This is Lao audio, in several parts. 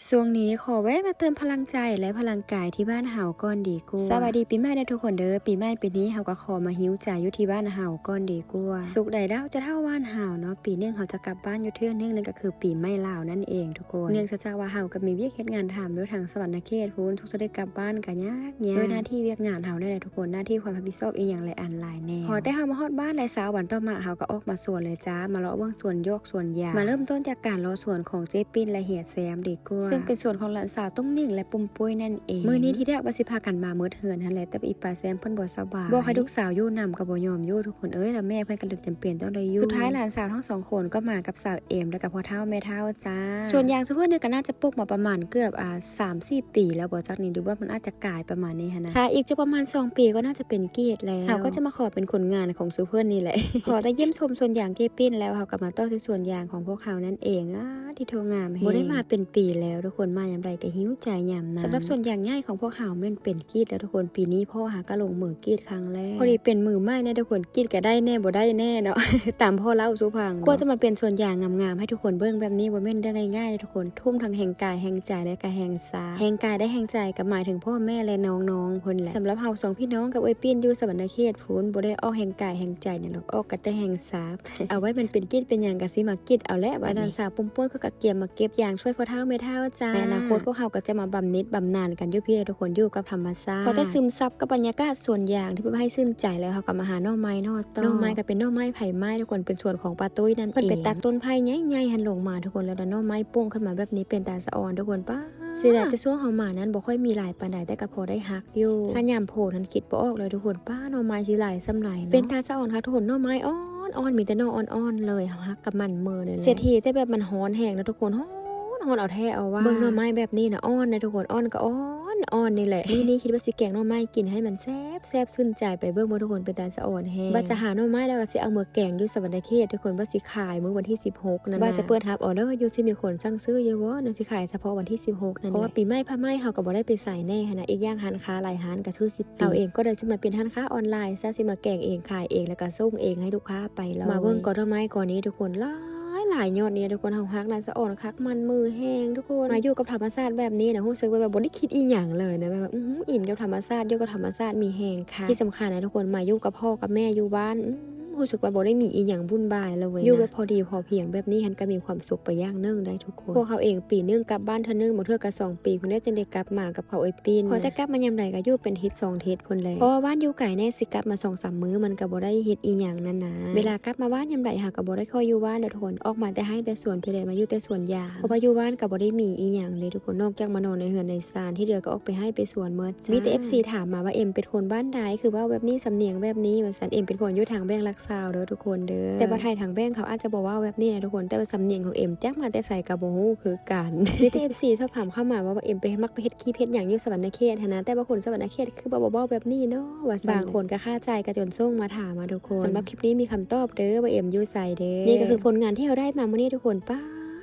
ຊ່ວງນີ້ຂໍແວະມາເຕີມພະລັງໃຈ ແລະ ພະລັງກາຍທີ່ບ້ານເຮົາກ່ອນດີກວ່າ. ສະບາຍດີປີໃໝ່ເດີທຸກຄົນເດີ. ປີໃໝ່ປີນີ້ເຮົາກໍຂໍມາຫິວໃຈຢູ່ທີ່ບ້ານເຮົາກ່ອນດີກວ່າ. ສຸກໃດເດ້າຈະເຖົ້າບ້ານເຮົາເນາະ, ປີໜຶ່ງເຮົາຈະກັບບ້ານຢູ່ເທື່ອໜຶ່ງ, ນັ້ນກໍຄືປີໃໝ່ລາວນັ້ນເອງທຸກຄົນ. ເນື່ອງຈາກວ່າເຮົາກໍມີວຽກເຮັດງານທຳຢູ່ທາງສະຫວັນນະເຂດພຸ້ນ, ສຸກຈະໄດ້ກັບບ້ານກໍຍາກ ດ້ວຍໜ້າທີ່ວຽກງານເຮົານັ້ນແຫຼະທຸກຄົນ, ໜ້າທີ່ຄວາມຮັບຜິດຊອບອີ່ຫຍັງຫຼາຍອັນຫຼາຍແນ່. ພໍແຕ່ເຮົາມາຮອດບ້ານແລ້ວ ເຊົ້າວັນຕໍ່ມາເຮົາກໍອອກມາສວນເລີຍຈ້າ, ມາເລາະເບິ່ງສວນຢອກສວນຢາງ. ມາເລີ່ມຕົ້ນຈາກການເລາະສວນຂອງເຈ້ປີ້ນ ແລະ ເຮຍແຊມດີກວ່າ, ເຊິ່ງເປັນສວນຂອງຫຼານສາວຕຸ້ງໜິງ ແລະ ປຸ້ມປຸ້ຍນັ້ນເອງ. ມື້ນີ້ທີແລກວ່າຊິພາກັນມາໝົດເຮືອນຫັ້ນແຫຼະ, ແຕ່ວ່າອີ່ປ້າແຊມເພິ່ນບໍ່ສະບາຍ, ບອກໃຫ້ລູກສາວຢູ່ນຳກໍບໍ່ຍອມຢູ່ທຸກຄົນເອີຍ, ແລ້ວແມ່ເພິ່ນກໍເລີຍຈຳເປັນຕ້ອງໄດ້ຢູ່. ສຸດທ້າຍຫຼານສາວທັງສອງຄົນກໍມາກັບສາວເອັມ ແລະ ກັບພໍ່ເຖົ້າແມ່ເຖົ້າ ຈ້າ. ສວນຢາງຊຸມເພິ່ນນີ້ກໍໜ້າຈະປູກມາປະມານເກືອບ ອ່າ ສາມສີ່ປີແລ້ວບໍ່ຈັກນີ້ ຫຼືວ່າມັນອາດຈະກາຍປະມານນີ້ຫັ້ນນະ. ຖ້າອີກຈັກປະມານສອງປີກໍໜ້າຈະເປັນກຣີດແລ້ວ. ເຮົາກໍຈະມາຂໍເປັນຄົນງານຂອງຊຸມເພິ່ນນີ້ແຫຼະ. ພໍແຕ່ຢ້ຽມຊົມສວນຢາງເຈ້ປີ້ນແລ້ວ ເຮົາກໍມາຕໍ່ທີ່ສວນຢາງຂອງພວກເຮົານັ້ນເອງ. ອາ ທີ່ໂທງາມແຮງ. ບໍ່ໄດ້ມາເປັນປີແລ້ວທຸກຄົນ, ມາຍາມໃດກໍຫິວໃຈຍາມນັ້ນ. ສຳລັບສວນຢາງໃຫຍ່ຂອງພວກເຮົາແມ່ນເປັນກຣີດແລ້ວທຸກຄົນ, ປີນີ້ພໍ່ຫາກໍລົງມືກຣີດ ຄັ້ງແລກ. ພໍດີເປັນມືໃໝ່ແນ່ທຸກຄົນ, ກຣີດກໍໄດ້ແນ່ບໍ່ໄດ້ແນ່ເນາະ ຕາມພໍ່ເລົ່າສູ່ຟັງເນາະ. ກວ່າຈະມາເປັນສວນຢາງງາມໆໃຫ້ທຸກຄົນເບິ່ງແບບນີ້ ບໍ່ແມ່ນເລື່ອງງ່າຍໆເດ້ທຸກຄົນ, ທຸ່ມທັງແຮງກາຍແຮງໃຈ ແລະ ກະແຮງຊາ. ແຮງກາຍ ແລະ ແຮງໃຈກໍໝາຍເຖິງພໍ່ແມ່ ແລະ ນ້ອງໆເພິ່ນແຫຼະ. ສຳລັບເຮົາສອງພີ່ນ້ອງກັບເອື້ອຍປີ້ນຢູ່ສະຫວັນນະເຂດພຸ້ນ ບໍ່ໄດ້ອອກແຮງກາຍແຮງໃຈຫຍັງດອກ, ອອກກໍແຕ່ແຮງຊາ. ເອົາໄວ້ມັນເປັນກຣີດເປັນຫຍັງກໍຊິມາກຣີດເອົາແຫຼະ. ບັດນີ້ສາວປຸ້ມປຸ້ຍກໍກຽມມາເກັບຢາງຊ່ວຍພໍ່ເຖົ້າແມ່ເຖົ້າ ໃນອະນາຄົດພວກເຮົາກໍຈະມາບຳເນັດບຳນານກັນຢູ່ພີ້ແຫຼະທຸກຄົນ, ຢູ່ກັບທຳມະຊາດ. ພໍໄດ້ຊຶມຊັບກັບບັນຍາກາດສວນຢາງທີ່ເພິ່ນເຮັດໃຫ້ຊື່ນໃຈແລ້ວ ເຮົາກໍມາຫາໜໍ່ໄມ້ເນາະ. ໜໍ່ໄມ້ກໍເປັນໜໍ່ໄມ້ໄຟໄມ້ທຸກຄົນ, ເປັນສວນຂອງປ້າຕຸ້ຍນັ້ນເອງ. ເພິ່ນໄປຕັດຕົ້ນໄຜ່ໃຫຍ່ໆຫັ້ນລົງມາທຸກຄົນ, ແລ້ວໜໍ່ໄມ້ໂປ່ງຂຶ້ນມາແບບນີ້ ເປັນຕາສະອອນທຸກຄົນ. ປ້າ ເສຍດາຍແຕ່ຊ່ວງເຮົາມານັ້ນບໍ່ຄ່ອຍມີຫຼາຍປານໃດ, ແຕ່ກໍພໍໄດ້ຮັກຢູ່. ຖ້າຍາມໂພນຫັ້ນຄິດບໍ່ອອກເລີຍທຸກຄົນ, ປ້າ ໜໍ່ໄມ້ຊິຫຼາຍສ່ຳໃດເນາະ. ເປັນຕາສະອອນຄັກທຸກຄົນ, ໜໍ່ໄມ້ອ່ອນ ອ່ອນ ມີແຕ່ໜໍ່ອ່ອນໆເລີຍ, ເຮົາຮັກກັບໝັ້ນເມີເລີຍ. ເສດຖີແຕ່ແບບມັນຮ້ອນແຮງເນາະທຸກຄົນ, ຮ້ອນ ຮ້ອນເອົາແທ້ເອົາວ່າ. ເບິ່ງໜໍ່ໄມ້ແບບນີ້ນະ ອ່ອນນະທຸກຄົນ, ອ່ອນກໍອ່ອນ ອ່ອນນີ້ແຫຼະ. ມື້ນີ້ຄິດວ່າຊິແກງໜໍ່ໄມ້ກິນໃຫ້ມັນແຊບ ແຊບຊື່ນໃຈ. ໄປເບິ່ງບໍ່ທຸກຄົນ, ເປັນຕາສະອອນແຮງ. ວ່າຈະຫາໜໍ່ໄມ້ແລ້ວກໍຊິເອົາເມືອແກງຢູ່ສະຫວັນນະເຂດທຸກຄົນ, ວ່າຊິຂາຍມື້ວັນທີສິບຫົກນັ້ນນະ. ວ່າຈະເປີດຮັບອອເດີຢູ່, ຊິມີຄົນສັ່ງຊື້ຢູ່ບໍ່ເນາະ, ຊິຂາຍສະເພາະວັນທີສິບຫົກນັ້ນແຫຼະ. ເພາະວ່າປີໃໝ່ພາໃໝ່ເຮົາກໍບໍ່ໄດ້ໄປໃສແນ່ຫັ້ນນະ, ອີກຢ່າງຮ້ານຄ້າຫຼາຍຮ້ານກໍຄືຊິ ເຮົາເອງກໍເລີຍຊິມາເປັນຮ້ານຄ້າອອນລາຍຊະ, ຊິມາແກງເອງຂາຍເອງ ແລ້ວກໍສົ່ງເອງໃຫ້ລູກຄ້າໄປເລີຍ. ມາເບິ່ງກໍໜໍ່ໄມ້ກໍນີ້ທຸກຄົນ, ຫຼາຍຫຼາຍຍອດນີ້ທຸກຄົນ, ເຮົາຮັກນະ ສະອອນຄັກໝັ້ນມືແຮງທຸກຄົນ. ມາຢູ່ກັບທຳມະຊາດແບບນີ້ນະ ຮູ້ສຶກວ່າແບບບໍ່ໄດ້ຄິດອີ່ຫຍັງເລີຍນະ, ແບບວ່າ ອື ອິນກັບທຳມະຊາດ, ຢູ່ກັບທຳມະຊາດມີແຮງຄັກ. ທີ່ສຳຄັນນະທຸກຄົນ, ມາຢູ່ກັບພໍ່ກັບແມ່ຢູ່ບ້ານ ອື ຮູ້ສຶກວ່າບໍ່ໄດ້ມີອີ່ຫຍັງວຸ່ນວາຍເລີຍ, ຢູ່ແບບພໍດີພໍພຽງແບບນີ້ຫັ້ນ ກໍມີຄວາມສຸກໄປຢ່າງໜຶ່ງໄດ໋ທຸກ ຄົນ. ພວກເຮົາເອງປີໜຶ່ງກັບບ້ານເທື່ອໜຶ່ງ, ບາງເທື່ອກໍສອງປີພຸ້ນແຫຼະຈຶ່ງໄດ້ກັບມາກັບເຂົາເອີຍປິ່ນ. ພໍແຕ່ກັບມາຍາມໃດກໍຢູ່ເປັນທິດສອງທິດພຸ້ນແຫຼະ, ເພາະວ່າບ້ານຢູ່ໄກແນ່, ຊິກັບມາສອງສາມມື້ມັນກໍບໍ່ໄດ້ເຮັດອີ່ຫຍັງນັ້ນນະ. ເວລາກັບມາບ້ານຍາມໃດ ເຮົາກໍບໍ່ໄດ້ຄ່ອຍຢູ່ບ້ານແລ້ວທຸກຄົນ, ອອກມາແຕ່ໄຮ່ແຕ່ສວນພີ້ໃດ, ມາຢູ່ແຕ່ສວນຢາງ, ເພາະວ່າຢູ່ບ້ານກໍບໍ່ໄດ້ມີອີ່ຫຍັງເລີຍທຸກຄົນ, ນອກຈາກມານອນໃນເຮືອນໃນຊານ, ທີ່ເຫຼືອກໍອອກໄປໄຮ່ໄປສວນໝົດ. ມີແຕ່ເອັຟຊີຖາມມາວ່າ ເອັມເປັນຄົນບ້ານໃດ ຄືເວົ້າແບບນີ້ ສຳນຽງແບບນີ້ວ່າຊັ້ນ. ເອັມເປັນຄົນຢູ່ທາງແວງຫຼັກຊາວເດີທຸກຄົນເດີ, ແຕ່ວ່າໄທທາງແວງເຂົາອາດຈະບໍ່ເວົ້າແບບນີ້ນະທຸກຄົນ, ແຕ່ວ່າສຳນຽງຂອງເອັມຈັກມາແຕ່ໃສກໍບໍ່ຮູ້ຄືກັນ. ມີແຕ່ເອັຟຊີສອບຖາມເຂົ້າມາວ່າ ວ່າເອັມໄປມັກໄປເຮັດຄລິບເຮັດຫຍັງຢູ່ສະຫວັນນະເຂດຫັ້ນນະ, ແຕ່ວ່າຄົນສະຫວັນນະເຂດຄືວ່າບໍ່ເວົ້າແບບນີ້ເນາະວ່າຊັ້ນ. ບາງຄົນກໍຄາໃຈກໍຈົນສົ່ງມາຖາມມາທຸກຄົນ. ສຳລັບຄລິບນີ້ມີຄຳຕອບເດີວ່າເອັມຢູ່ໃສເດີ. ນີ້ກໍຄືຜົນງານທີ່ເຮົາໄດ້ມາມື້ນີ້ທຸກຄົນ. ປ້າ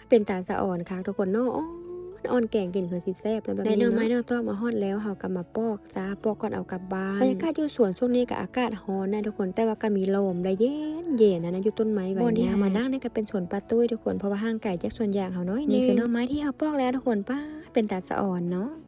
ເປັນຕາສະອອນຄັກທຸກຄົນເນາະ, ອ່ອນໆ ແກງກິນຄືຊິແຊບນະແບບນີ້ເນາະ. ໄດ້ໜໍ່ໄມ້ໜໍ່ຕອກມາຮອດແລ້ວ, ເຮົາກໍມາປອກຈ້າ, ປອກກ່ອນເອົາກັບບ້ານ. ບັນຍາກາດຢູ່ສວນຊ່ວງນີ້ກໍອາກາດຮ້ອນນະທຸກຄົນ, ແຕ່ວ່າກໍມີລົມໄດ້ເຢັນໆນະ, ຢູ່ຕົ້ນໄມ້ໃບ ບ່ອນທີ່ເຮົາມານັ່ງນີ້ກໍເປັນສວນປ້າຕຸ້ຍທຸກຄົນ, ເພາະວ່າຫ່າງໄກຈາກສວນຢາງເຮົາໜ້ອຍໜຶ່ງ. ນີ້ຄືໜໍ່ໄມ້ທີ່ເຮົາປອກແລ້ວທຸກຄົນ. ປ້າ ເປັນຕາສະອອນເນາະ.